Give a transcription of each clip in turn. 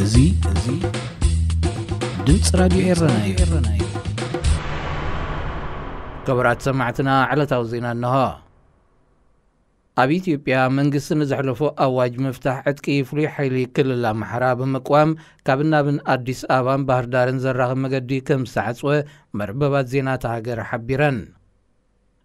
እዚ፣ እዚ ድምፂ ራዲዮ ኤረና እዩ። ክቡራት ሰማዕትና፣ ዕለታዊ ዜና እንሆ። ኣብ ኢትዮጵያ መንግስቲ ንዘሕለፎ ኣዋጅ ምፍታሕ ዕጥቂ ፍሉይ ሓይሊ ክልል ኣምሓራ ብምቅዋም፣ ካብ ናብን ኣዲስ ኣበባን ባህር ዳርን ዘራኽብ መገዲ ከም ዝተዓጽወ መርበባት ዜና እታ ሃገር ሓቢረን።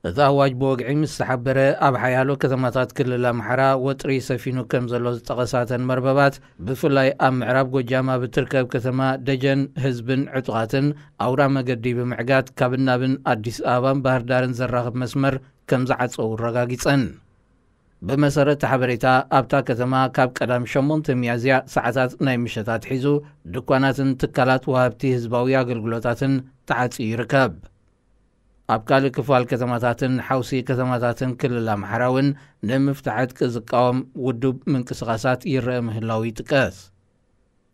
እቲ ኣዋጅ ብወግዒ ምስ ተሓበረ፣ ኣብ ሓያሎ ከተማታት ክልል ኣምሓራ ወጥሪ ሰፊኑ ከም ዘሎ ዝጠቐሳ እተን መርበባት፣ ብፍላይ ኣብ ምዕራብ ጎጃም ኣብ እትርከብ ከተማ ደጀን፣ ህዝብን ዕጡቓትን ኣውራ መገዲ ብምዕጋት፣ ካብ ናብን ኣዲስ ኣበባን ባህር ዳርን ዘራኽብ መስመር ከም ዝዓጸዉ ኣረጋጊጸን። ብመሰረት እቲ ሓበሬታ፣ ኣብታ ከተማ ካብ ቀዳም ሸሞንተ ሚያዝያ ሰዓታት ናይ ምሸት ኣትሒዙ፣ ድኳናትን ትካላት ወሃብቲ ህዝባዊ ኣገልግሎታትን ተዓጽዩ ይርከብ። ኣብ ካልእ ክፋል ከተማታትን ሓውሲ ከተማታትን ክልል ኣምሓራ እውን ንምፍታሕ ዕጥቂ ዝቃወም ውዱብ ምንቅስቓሳት ይረአ ምህላዉ ይጥቀስ።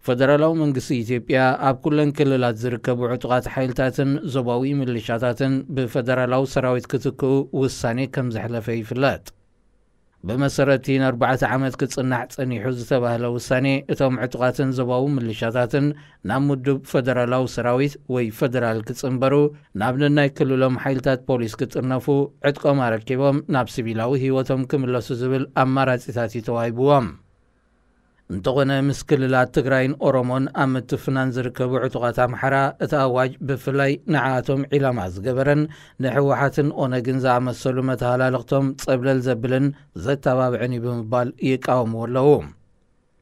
ፈደራላዊ መንግስቲ ኢትዮጵያ፣ ኣብ ኩለን ክልላት ዝርከቡ ዕጡቓት ሓይልታትን ዞባዊ ምልሻታትን ብፈደራላዊ ሰራዊት ክትክኡ ውሳኔ ከም ዘሕለፈ ይፍለጥ። ብመሰረት እቲ ንኣርባዕተ ዓመት ክጽናሕ ጸኒሑ ዝተባህለ ውሳኔ፣ እቶም ዕጡቓትን ዞባዊ ምልሻታትን ናብ ምዱብ ፈደራላዊ ሰራዊት ወይ ፈደራል ክጽንበሩ፣ ናብ ነናይ ክልሎም ሓይልታት ፖሊስ ክጥርነፉ፣ ዕጥቆም ኣረኪቦም ናብ ሲቪላዊ ህይወቶም ክምለሱ ዝብል ኣማራጺታት እዩ ተዋሂብዎም። እንተኾነ፣ ምስ ክልላት ትግራይን ኦሮሞን ኣብ ምትፍናን ዝርከቡ ዕጡቓት ኣምሓራ፣ እቲ ኣዋጅ ብፍላይ ንዓኣቶም ዒላማ ዝገበረን ንህወሓትን ኦነግን ዝኣመሰሉ መተሃላለኽቶም ጸብለል ዘብልን ዘተባብዕን እዩ ብምባል ይቃወምዎ ኣለዉ።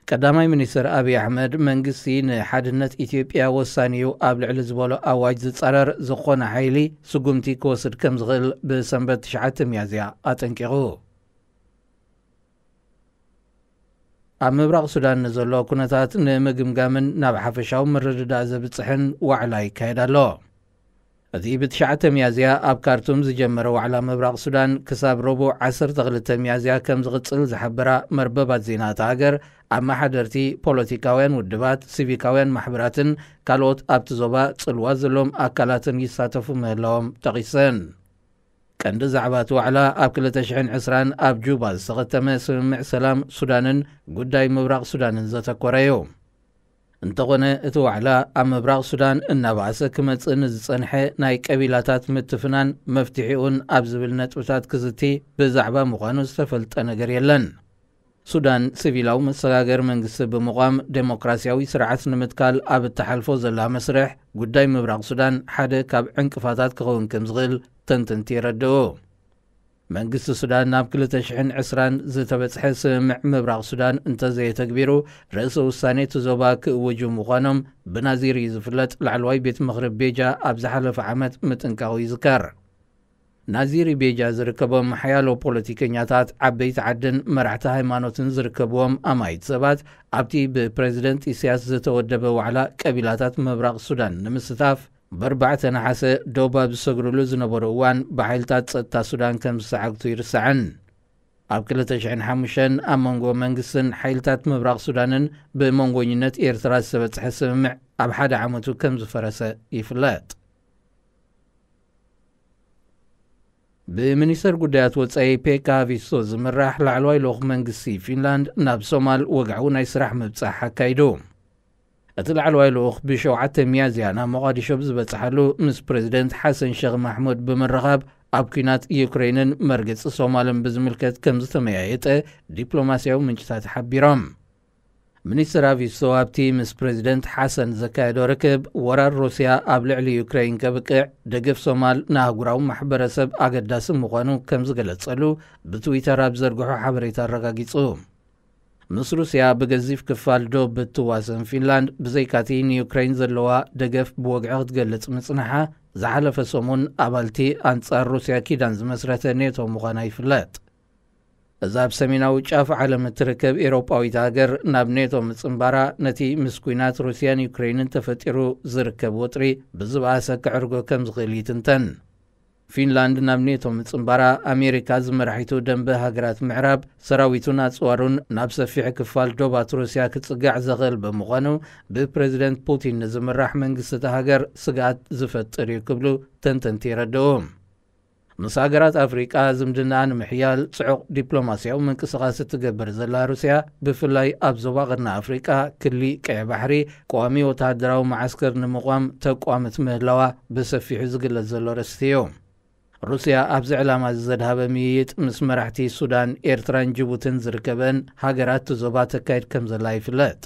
ቀዳማይ ሚኒስትር ኣብይ ኣሕመድ፣ መንግስቲ ንሓድነት ኢትዮጵያ ወሳኒ እዩ፣ ኣብ ልዕሊ ዝበሎ ኣዋጅ ዝጻረር ዝኾነ ሓይሊ ስጉምቲ ክወስድ ከም ዝኽእል ብሰንበት ትሽዓተ ሚያዝያ ኣጠንቂቑ። ኣብ ምብራቕ ሱዳን ንዘሎ ኩነታት ንምግምጋምን ናብ ሓፈሻዊ ምርድዳእ ዘብጽሕን ዋዕላ ይካየድ ኣሎ። እቲ ብትሽዓተ ሚያዝያ ኣብ ካርቱም ዝጀመረ ዋዕላ ምብራቕ ሱዳን፣ ክሳብ ረቡዕ ዓሰርተ ክልተ ሚያዝያ ከም ዝቕጽል ዝሓበራ መርበባት ዜና እታ ሃገር፣ ኣመሓደርቲ፣ ፖለቲካውያን ውድባት፣ ሲቪካውያን ማሕበራትን ካልኦት ኣብቲ ዞባ ጽልዋ ዘለዎም ኣካላትን ይሳተፉ ምህላዎም ጠቒሰን። ቀንዲ ዛዕባ እቲ ዋዕላ፣ ኣብ ክልተ ሽሕን ዕስራን ኣብ ጁባ ዝተኸተመ ስምምዕ ሰላም ሱዳንን ጉዳይ ምብራቕ ሱዳንን ዘተኮረ እዩ። እንተኾነ፣ እቲ ዋዕላ ኣብ ምብራቕ ሱዳን እናበኣሰ ክመጽእ ንዝጸንሐ ናይ ቀቢላታት ምትፍናን መፍትሒኡን ኣብ ዝብል ነጥብታት ክዝቲ ብዛዕባ ምዃኑ ዝተፈልጠ ነገር የለን። ሱዳን፣ ሲቪላዊ መሰጋገሪ መንግስቲ ብምቋም፣ ዴሞክራሲያዊ ስርዓት ንምትካል ኣብ እትሓልፎ ዘላ መስርሕ፣ ጉዳይ ምብራቕ ሱዳን ሓደ ካብ ዕንቅፋታት ክኸውን ከም ዝኽእል ተንተንቲ የረድኡ። መንግስቲ ሱዳን፣ ናብ ክልተ ሽሕን ዕስራን ዝተበጽሐ ስምምዕ ምብራቕ ሱዳን እንተዘየተግቢሩ፣ ርእሰ ውሳኔ እቲ ዞባ ክእውጁ ምዃኖም ብናዚር እዩ ዝፍለጥ። ላዕለዋይ ቤት ምኽሪ ቤጃ ኣብ ዝሓለፈ ዓመት ምጥንቃቑ ይዝከር። ናዚሪ ቤጃ ዝርከቦም ሓያሎ ፖለቲከኛታት፣ ዓበይቲ ዓድን መራሕቲ ሃይማኖትን ዝርከብዎም ኣማይት ሰባት፣ ኣብቲ ብፕሬዝደንት ኢሳያስ ዝተወደበ ዋዕላ ቀቢላታት ምብራቕ ሱዳን ንምስታፍ፣ ብኣርባዕተ ነሓሰ ዶብ ኣብ ዝሰግሩሉ ዝነበሩ እዋን፣ ብሓይልታት ጸጥታ ሱዳን ከም ዝተዓግቱ ይርሳዕን። ኣብ ክልተ ሽሕን ሓሙሽተን ኣብ መንጎ መንግስትን ሓይልታት ምብራቕ ሱዳንን ብመንጎኝነት ኤርትራ ዝተበጽሐ ስምምዕ ኣብ ሓደ ዓመቱ ከም ዝፈረሰ ይፍለጥ። ብሚኒስተር ጉዳያት ወጻኢ ፔካ ሃቪስቶ ዝምራሕ ላዕለዋይ ልኡኽ መንግስቲ ፊንላንድ ናብ ሶማል ወግዓዊ ናይ ስራሕ ምብጻሕ ኣካይዱ። እቲ ላዕለዋይ ልኡኽ ብሸውዓተ ሚያዝያ ናብ ሞቓዲሾ ብዝበጽሓሉ፣ ምስ ፕሬዝደንት ሓሰን ሸኽ ማሕሙድ ብምርኻብ፣ ኣብ ኲናት ዩክሬንን መርገጺ ሶማልን ብዝምልከት ከም ዝተመያየጠ ዲፕሎማስያዊ ምንጭታት ሓቢሮም። ሚኒስትር ሃቪስቶ ኣብቲ ምስ ፕሬዝደንት ሓሰን ዘካየዶ ርክብ፣ ወራር ሩስያ ኣብ ልዕሊ ዩክሬን ከብቅዕ፣ ደገፍ ሶማል ንኣህጉራዊ ማሕበረሰብ ኣገዳሲ ምዃኑ ከም ዝገለጸሉ ብትዊተር ኣብ ዘርግሖ ሓበሬታ ኣረጋጊጹ። ምስ ሩስያ ብገዚፍ ክፋል ዶብ እትዋሰን ፊንላንድ፣ ብዘይካቲ ንዩክሬን ዘለዋ ደገፍ ብወግዒ ክትገልጽ ምጽንሓ፣ ዝሓለፈ ሰሙን ኣባልቲ ኣንጻር ሩስያ ኪዳን ዝመስረተ ኔቶ ምዃና ይፍለጥ። እዛ ኣብ ሰሜናዊ ጫፍ ዓለም እትርከብ ኤውሮጳዊት ሃገር፣ ናብ ኔቶ ምጽንባራ፣ ነቲ ምስ ኲናት ሩስያን ዩክሬንን ተፈጢሩ ዝርከብ ወጥሪ ብዝበኣሰ ክዕርጎ ከም ዝኽእል ይትንተን። ፊንላንድ ናብ ኔቶ ምጽንባራ፣ ኣሜሪካ ዝመራሒቱ ደንበ ሃገራት ምዕራብ፣ ሰራዊቱን ኣጽዋሩን ናብ ሰፊሕ ክፋል ዶባት ሩስያ ክጽጋዕ ዘኽእል ብምዃኑ፣ ብፕሬዝደንት ፑቲን ንዝምራሕ መንግስቲ እታ ሃገር ስግኣት ዝፈጥር እዩ ክብሉ ተንተንቲ የረድኡ። ምስ ሃገራት ኣፍሪቃ ዝምድና ንምሕያል ጽዑቕ ዲፕሎማስያዊ ምንቅስቓስ እትገብር ዘላ ሩስያ፣ ብፍላይ ኣብ ዞባ ቀርኒ ኣፍሪቃ ክሊ ቀይሕ ባሕሪ ቀዋሚ ወተሃደራዊ መዓስከር ንምቋም ተቋምት ምህላዋ ብሰፊሑ ዝግለጽ ዘሎ ርእስቲ እዩ። ሩስያ ኣብዚ ዕላማ እዚ ዘድሃበ ምይይጥ ምስ መራሕቲ ሱዳን፣ ኤርትራን ጅቡትን ዝርከበን ሃገራት እቲ ዞባ ተካይድ ከም ዘላ ይፍለጥ።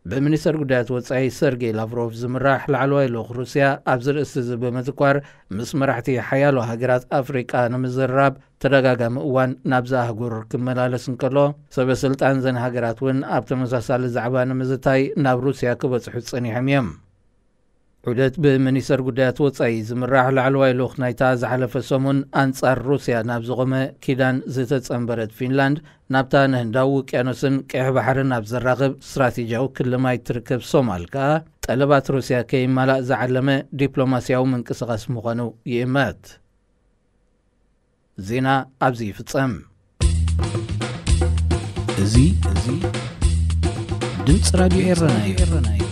ብሚኒስተር ጉዳያት ወጻኢ ሰርጌይ ላቭሮቭ ዝምራሕ ላዕለዋይ ልኡኽ ሩስያ ኣብዚ ርእስቲ እዚ ብምትኳር፣ ምስ መራሕቲ ሓያሎ ሃገራት ኣፍሪቃ ንምዝርራብ ተደጋጋሚ እዋን ናብዛ ኣህጉር ክመላለስ እንከሎ፣ ሰበ ስልጣን ዘን ሃገራት እውን ኣብ ተመሳሳሊ ዛዕባ ንምዝታይ ናብ ሩስያ ክበጽሑ ጸኒሖም እዮም። ዑደት ብሚኒስተር ጉዳያት ወጻኢ ዝምራሕ ላዕለዋይ ልኡኽ ናይታ ዝሓለፈ ሰሙን ኣንጻር ሩስያ ናብ ዝቖመ ኪዳን ዝተጸንበረት ፊንላንድ፣ ናብታ ንህንዳዊ ውቅያኖስን ቀይሕ ባሕርን ኣብ ዘራኽብ ስትራቴጂያዊ ክሊ ማይ ትርከብ ሶማል ከኣ፣ ጠለባት ሩስያ ከይማላእ ዝዓለመ ዲፕሎማስያዊ ምንቅስቓስ ምዃኑ ይእመት። ዜና ኣብዚ ይፍጸም። እዚ፣ እዚ ድምፂ ራዲዮ ኤረና እዩ።